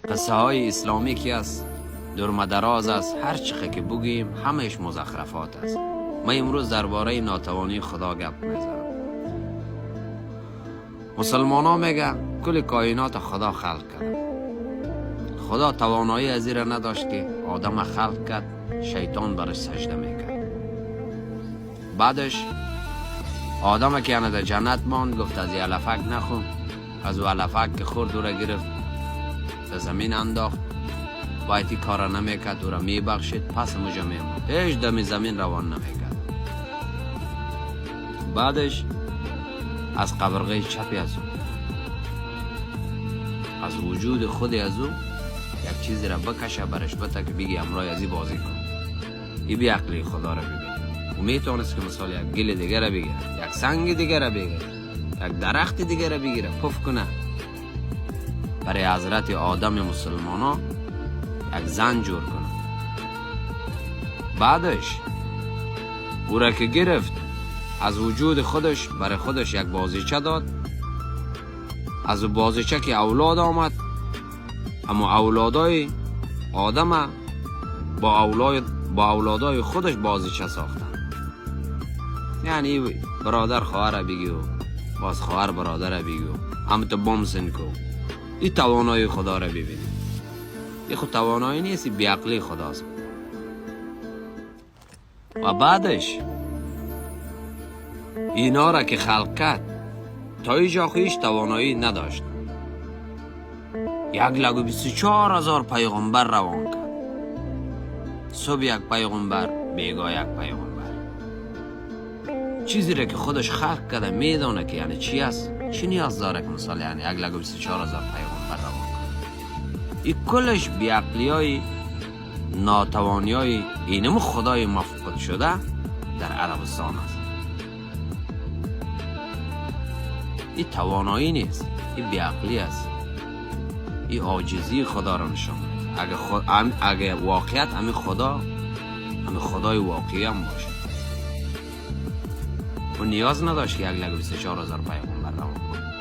قصه های اسلامی که است درمدراز است، هر چه که بگوییم همش مزخرفات است. ما امروز درباره ناتوانی خدا گپ میزنم. مسلمان ها میگن کل کائنات خدا خلق کرد. خدا توانایی از را نداشت که آدم خلق کرد، شیطان برش سجده میکرد. بعدش آدم که در جنت ماند گفت از علفک نخون. از او علفک که خورد او را گرفت در زمین انداخت. باید این کار را نمیکرد، او را میبخشید، پس مجا میموند، هیچ دمی زمین روان نمیکرد. بعدش از قبرغه چپی از او، از وجود خود از او یک چیزی را بکشه برش بته که بگی امرای از این بازی کن. این بی عقلی خدا را ببین. او میتونست که مثال یک گل دیگه را بگیره، یک سنگ دیگه را بگیره، یک درخت دیگه را بگیره، پف کنه. برای حضرت آدم مسلمان ها یک زن جور کنه. بعدش او را که گرفت از وجود خودش برای خودش یک بازیچه داد. از او بازیچه که اولاد آمد، اما اولادای آدم با اولادای خودش بازیچه ساختن. یعنی برادر خواهر بگیو، باز خواهر برادر بگیو، هم تو بامسن کو. این توانایی خدا را ببینید. این خود توانایی نیست، این بیعقلی خداست. و بعدش اینا را که خلق کرد تا اینجا هیچ توانایی نداشت. 1,24,000 پیغمبر روان کرد. صبح یک پیغمبر، بیگاه یک پیغمبر. چیزی را که خودش خلق کرده میدانه که یعنی چی است، چی نیاز داره که مثال یعنی 1,24,000 پیغمبر روان کرد. این کلش بیعقلی های ناتوانی های اینم خدای مفقود شده در عربستان است. این توانایی نیست، این بیعقلی است، این عاجزی خدا را نشان میده. اگه واقعیت همین خدا، همین خدای واقعی هم باشه، و نیاز نداشت که 1,24,000 پیغمبر روان کنه.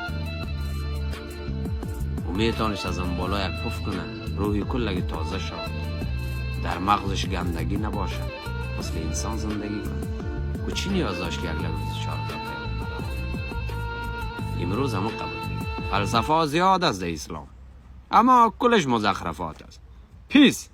و میتونست از آن بالا یک پف کنه، روحی کلگی تازه شد، در مغزش گندگی نباشه، مثل انسان زندگی کنه. و چی نیاز داشت که 1,24,000 پیغمبر روان کنه؟ امروز همون قبول دیگه. فلسفه زیاد است در اسلام، اما کلش مزخرفات است. پیس.